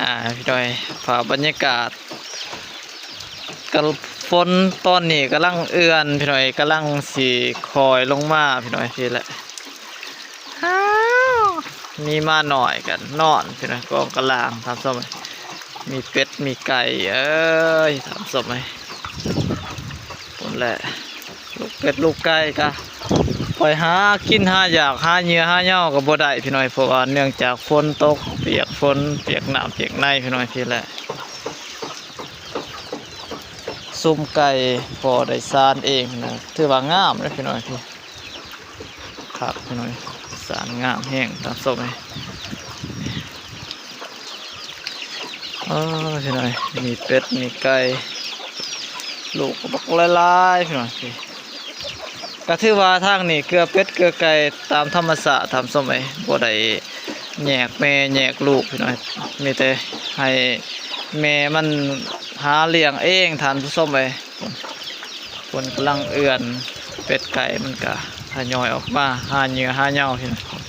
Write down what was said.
ອ່າ ພີ່ນ້ອງ ພາບບັນຍາກາດ ກະຝົນຕອນນີ້ກຳລັງເອື້ອນ ພີ່ນ້ອງ ກຳລັງຊິຄ່ອຍລົງມາ ພີ່ນ້ອງ ພີ້ແຫຼະ. ອ້າວ ມີໝານ້ອຍກັນນອນ ພີ່ນ້ອງ ກອງກະລ່າງ ທ່ານຜູ້ຊົມ. ມີເປັດມີໄກ່ ເອີຍ ທ່ານຜູ້ຊົມເອີຍ ພຸ້ນແຫຼະ. ລູກເປັດລູກໄກ່ກະໄປຫາກິນຫາຢາກ ຫາເຫຍື່ອຫາເຫຍື່ອກະບໍ່ໄດ້ ພີ່ນ້ອງ ເພາະວ່າເນື່ອງຈາກຝົນຕົກ ປຽກຝົນ ປຽກນ້ຳປຽກໃນ ພີ່ນ້ອງ ພີ້ແຫຼະ. ຊຸມໄກ່ພໍໄດ້ສານເອງນະ ຖືວ່າງາມເດ້ ພີ່ນ້ອງ ພີ້. ຄັກ ພີ່ນ້ອງ ສານງາມແຮງ ທ່ານຜູ້ຊົມເອີຍ. ເອີ ພີ່ນ້ອງ ມີເປັດມີໄກ່ ລູກກະບັກຫຼາຍໆ ພີ່ນ້ອງ. ກະຖືວ່າທາງນີ້ເກືອເປັດເກືອໄກ່ຕາມທຳມະຊາດ ທ່ານຜູ້ຊົມເອີຍ ບໍ່ໄດ້ແຍກແມ່ແຍກລູກ ພີ່ນ້ອງ ມີແຕ່ໃຫ້ແມ່ມັນຫາລ້ຽງເອງ ທ່ານຜູ້ຊົມເອີຍ. ຝົນກຳລັງເອື້ອນ ເປັດໄກ່ມັນກະທະຍອຍອອກມາຫາເຫຍື່ອຫາເຫຍື່ອ ພີ່ນ້ອງ.